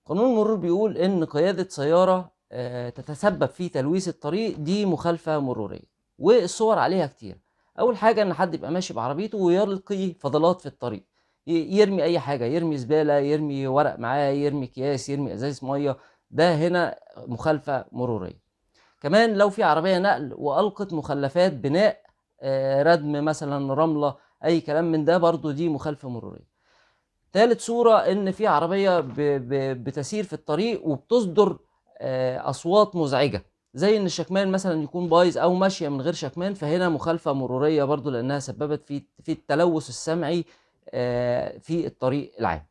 قانون المرور بيقول إن قيادة سيارة تتسبب في تلويث الطريق دي مخالفة مرورية، والصور عليها كتير. أول حاجة إن حد يبقى ماشي بعربيته ويلقي فضلات في الطريق، يرمي أي حاجة، يرمي زبالة، يرمي ورق معاه، يرمي أكياس، يرمي أزايز مية، ده هنا مخالفة مرورية. كمان لو في عربية نقل وألقت مخلفات بناء، ردم مثلا، رملة، أي كلام من ده، برضو دي مخالفة مرورية. ثالث صورة إن في عربية بتسير في الطريق وبتصدر أصوات مزعجة، زي إن الشكمان مثلا يكون بايظ أو ماشية من غير شكمان، فهنا مخالفة مرورية برضو لأنها سببت في التلوث السمعي في الطريق العام.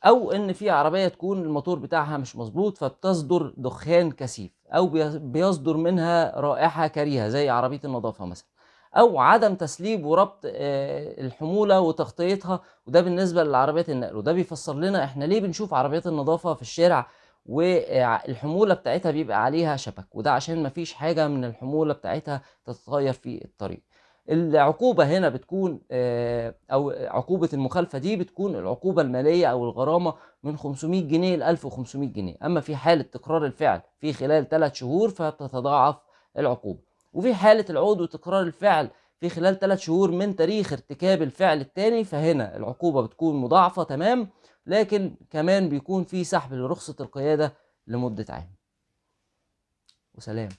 أو إن في عربية تكون الموتور بتاعها مش مظبوط فبتصدر دخان كثيف، أو بيصدر منها رائحة كريهة زي عربية النظافة مثلا، أو عدم تسليب وربط الحمولة وتغطيتها، وده بالنسبة للعربيات النقل. وده بيفسر لنا إحنا ليه بنشوف عربيات النظافة في الشارع والحمولة بتاعتها بيبقى عليها شبك، وده عشان مفيش حاجة من الحمولة بتاعتها تتغير في الطريق. العقوبة هنا بتكون، أو عقوبة المخالفة دي بتكون العقوبة المالية أو الغرامة من 500 جنيه ل 1500 جنيه. أما في حالة تكرار الفعل في خلال 3 شهور فبتتضاعف العقوبة، وفي حالة العود وتكرار الفعل في خلال 3 شهور من تاريخ ارتكاب الفعل الثاني فهنا العقوبة بتكون مضاعفة تمام، لكن كمان بيكون في سحب لرخصة القيادة لمدة عام. وسلام.